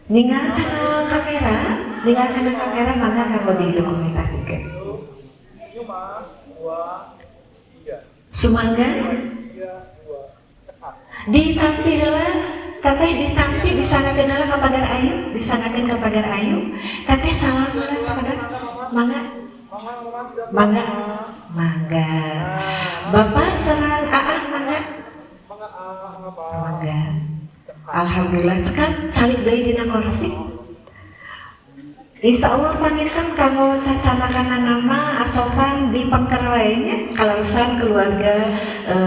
Ningal kana kamera, ningal kana kamera, mangga kanggo didokumentasikeun. Senyum ah. Dua, tiga. Sumangga. Tiga, dua, cekap. Ditampi heula, Teteh, ditampi, disanggakeun heula ka pagar ayu, disanggakeun ka pagar ayu. Teteh salam heula sakedap. Mangga. Mama, mama, sudah. Mangga. Mangga. Bapak sareng Aa, mangga. Mangga ah, mangga pak. Mangga. Alhamdulillah, cekap, calik deui dina kursi. Insya Allah panginten kanggo cacanakan nama asokan di pengker wae nya, kaleresan keluarga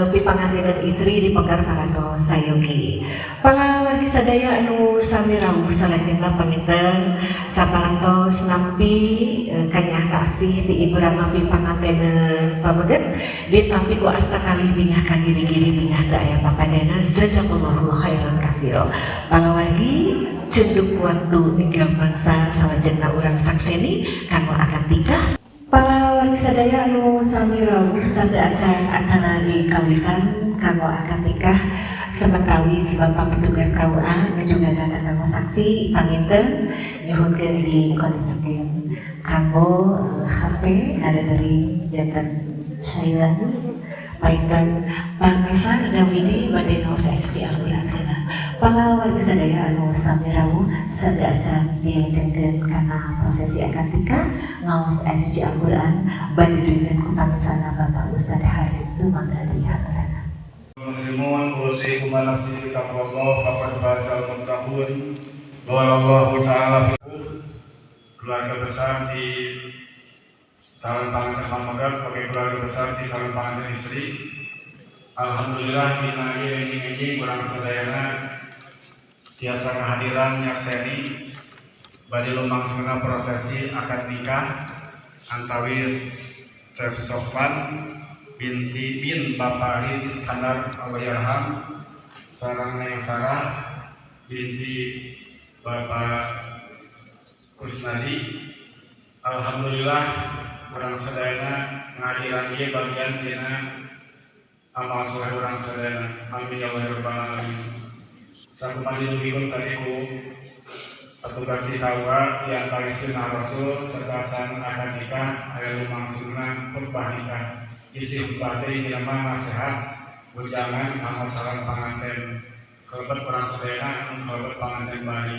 pipanganten dan istri di pengker parantos sayogi. Para wargi sadaya anu sami rawuh, salajengna panginten saparantos nampi kanyaah kasih ti ibu rama pipangantenan pameget, ditampi ku asta kalih bingah ka giri-giri, bingah teu aya papadana. Jazakumullahu khairan katsiro. Para wargi, cunduk waktu ninggal mangsa, salajengna urang sakseni kanggo akad nikah. Para wargi sadaya anu sami rawuh, sateuacan acara di kawitan kanggo akad nikah, samentawis Bapak petugas KUA ngajogagan kanggo saksi, panginten nyuhunkeun dikondisikeun kanggo HP ada dari janten silent. Panginten pangersa Dawidi bade ngaos ayat suci Al-Qur'an heula. Para wargi sadaya anu sami rawuh, sateuacan dilajengkeun kana prosesi akad nikah, ngaos ayat suci Al-Qur'an bade didugikeun ku pangersana Bapak Ustad Haris. Sumangga dihaturanan. Muslimun, usikum wa nafsi bitaqwallah faqad fazal muttaqun. Qala Allah ta'ala, keluarga besar di calon panganten pameget, sebagai keluarga besar di calon panganten istri. Alhamdulillah, dina ieu enjing-enjing urang sadayana tiasa kehadiran nyakseni bade lumangsungna prosesi akad nikah antawis Cep Sofwan binti bin Bapak Rin Iskandar Allahyarham sareng Neng Sarah binti Bapak Kusnadi. Alhamdulillah, urang sadayana ngahadiran ieu bagian dina amal soleh urang sadayana. Amin ya Allah ya rabbal alamin. Sakumaha didugikeun tadi ku petugas di KUA, di antara sunnah Rasul, sateuacan akad nikah aya lumangsungna khutbah nikah. Isi khutbah teh ini mah nasihat wejangan kanggo calon panganten, kalebet urang sadayana anu kalebet panganten bari.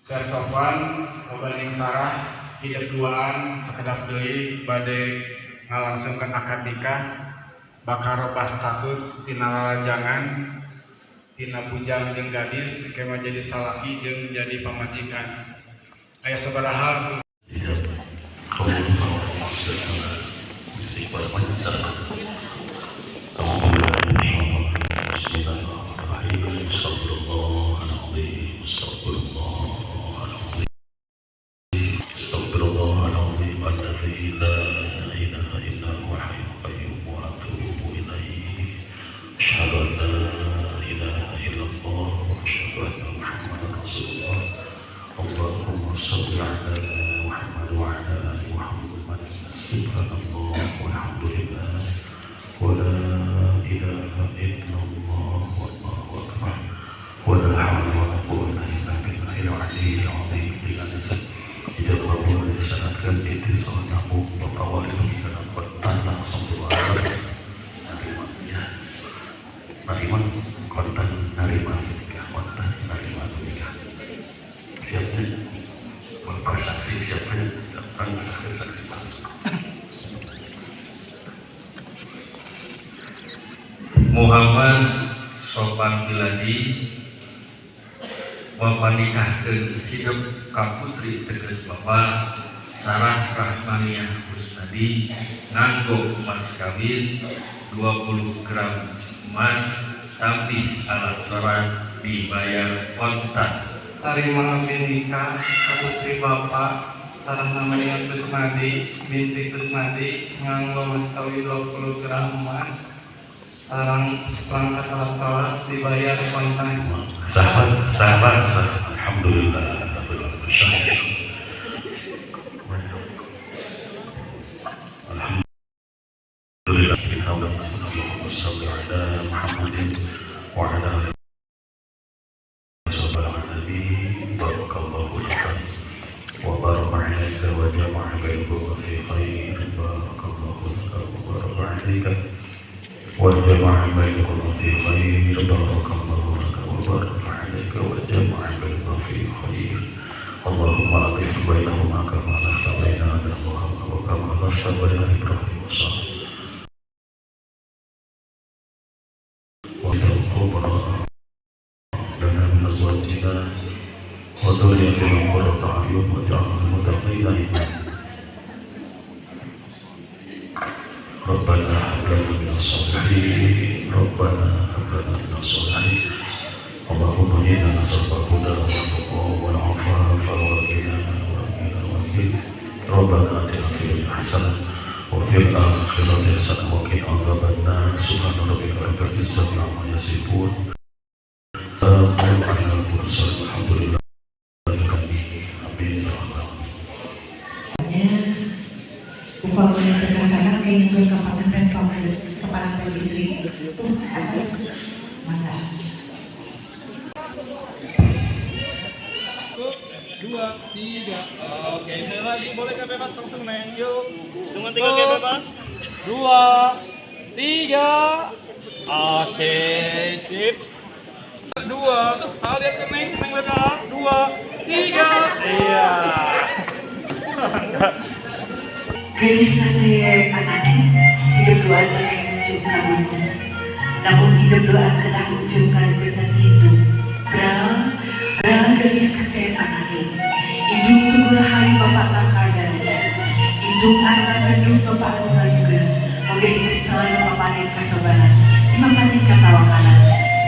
Cep Sofwan Ning Sarah hidup duaan, sakedap deui bade ngalangsungkeun akad nikah, bakal robah status tina lalajangan, tina bujang jeung gadis kema jadi salaki jeung jadi pamajikan. Aya sabaraha Tidak قول استغفار masyarakat. بسم الله الرحمن الرحيم. استغفر الله العظيم، استغفر الله العظيم، استغفر الله العظيم الذي لا إله إلا هو الحي القيوم وأتوب إليه. أشهد أن لا إله إلا الله وأشهد أن محمدا رسول الله. اللهم صل على محمد وعلى آل محمد. سبحان الله والحمد لله ولا إله إلا الله والله أكبر ولا حول ولا قوة إلا بالله العلي العظيم. Tidak boleh disyaratkan itu soal bapak wali dalam kontan langsung keluar nerima ya, nerima kontan, nerima nikah, kontan nerima nikah. Siapnya bapak saksi, siapnya datang saksi, saksi masuk. Muhammad Sopan Miladi, Bapak nikahkeun hidup ka putri teges Bapak, Sarah Rahmaniah Kusnadi, nganggo emas kawin 20 gram emas, tapi alat sholat, dibayar kontan. Tarima abdi nikah ka putri Bapak, Sarah namanya Kusnadi binti Kusnadi, nganggo mas kawin 20 gram emas sareng seperangkat alat sholat, dibayar kontan. Sahabat, sahabat sah. Alhamdulillah. Alhamdulillah. اللهم صل على محمد وعلى آله. وبارك عليك وجمع بينكما في خير. بارك الله لك وبارك عليك وجمع بينكما في خير. بارك الله لك وبارك عليك وجمع بينكما في خير. اللهم ألف بينهما كما ألفت بين آدم وحواء وكما ألفت بين إبراهيم وسارة. الكبرى لنا من أزواجنا وذريتنا قرة أعين واجعلنا للمتقين إماما. ربنا هب لنا من الصالحين، ربنا هب لنا من الصالحين. اللهم إنا نسألك الهدى والتقى والعفاف والغنى والغنى والغنى. ربنا آتنا في الدنيا حسنة وفي الآخرة حسنة وقنا عذاب النار. سبحان ربك رب العزة عما يصفون، سلام على المرسلين، والحمد لله رب العالمين. آمين يا رب العالمين. Upamanya terkacakan kenging ka panganten ka istri tuh atas mangga. Satu, dua, tiga. Oke, sekali lagi boleh ke bebas langsung, Neng. Yuk. Dengan tiga ke bebas. Dua, tiga. Oke, sip. Dua, tuh, lihat ke Neng, Neng lihat ke A. Dua, tiga. Iya. Gelis kasep anake hidup doan tengah ujung ka gunung. Namun hidup doan tengah ujung kalejetan hidup. Bral, bral gelis kasep anake. Indung tugu rahayu bapak langkah daraja. Indung anu ngandung bapak anu ngayuga. Moga hidup selalu maparin kasobaran, dimaparin katawakalan.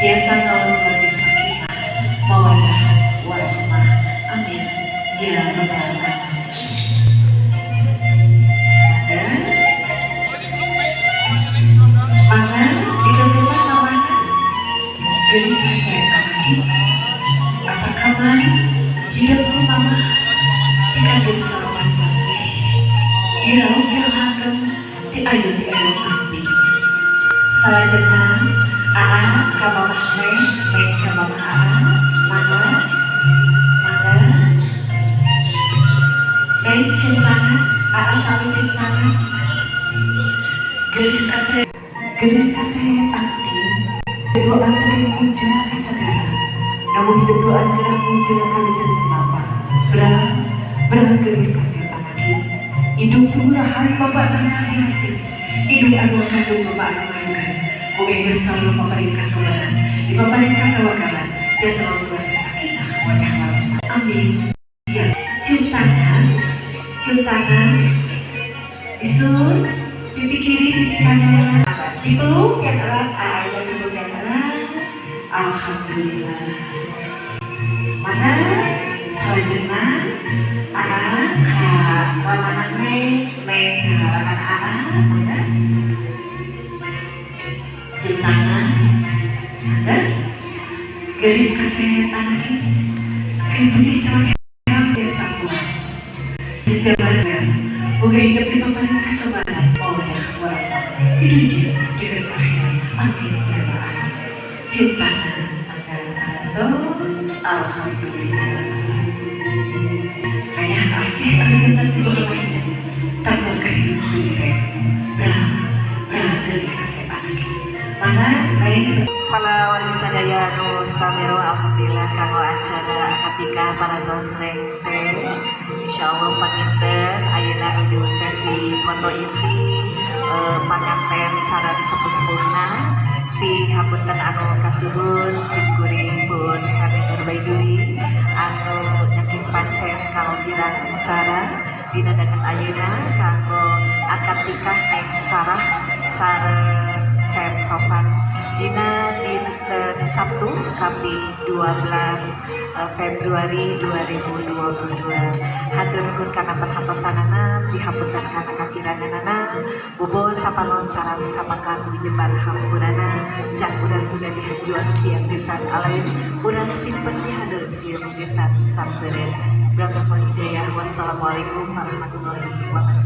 Tiasa ngawal keluarga sakinah, mawadah, warahmah. Amin. Ya Rabbal Alamin. Dan mangga ditentukan mamana gelis kasep anake. Asa kamari hidupku mama dikandung salapan sasih. Diraup dirahagem diayun diayun ambing. Salajengna Aa ka mamah Neng, Neng ka mamah Aa, mangga, mangga. Neng cium tangan, Aa sami cium tangan. Gelis kasep, gelis kasep anake. Doan tengah ujung kasadaran. Namun hidup doan kena ujung kalejen bapa. Bra, bra gelis kasep anake. Indung tugu rahayu bapak tanah diraja. Indung anu kandung bapak anu ngayugan. Moga hidup selalu paparin kasobaran, dipaparin katawakalan, tiasa keluarga sakinah, mawaddah warahmah. Amin. Ya, cium tangan, cium tangan. Isun, pipi kiri, pipi kanan. Dipeluk yang erat, Aa dipeluk yang erat. Alhamdulillah. Mana salajengna Aa ka ramana Neng, Neng ka ramana Aa, mangga. Cium tangan, mangga. Gelis kasep anake. Sing putih celaka biasa kuat. Sejalan moga hidup dipaparin kasobaran, mawadah warahmah. Di dunia juga di akhirat. Amin ya rabbal alamin. Cium tangan, mangga atos. Alhamdulillah. Ayah asih kalejenan di bawahnya. Tanpa kahirup dunia. Bra, bra gelis kasep anake. Mangga Neng. Para wargi sadaya nu samero, alhamdulillah kanggo acara akad nikah parantos rengse. Insyaallah panginten ayeuna nuju sesi foto inti panganten sareng sepuh-sepuhna. Si hapunten anu kasuhun, sim kuring pun Herni Nurbaiduri anu nyaking pancen kalogiran acara dina danget ayeuna kanggo akad nikah Neng Sarah sareng Cep Sopan dina dinten Sabtu kaping 12 Februari 2022. Hatur nuhun kana perhatosanana, si hapunten kana kakiranganana, bobo sapaloncaran sapakan dinyebar hampurana, cak urang tunda dihajuan siang gesan alain, urang simpen di handeup sieun gesan sampeureun. Wassalamualaikum warahmatullahi wabarakatuh.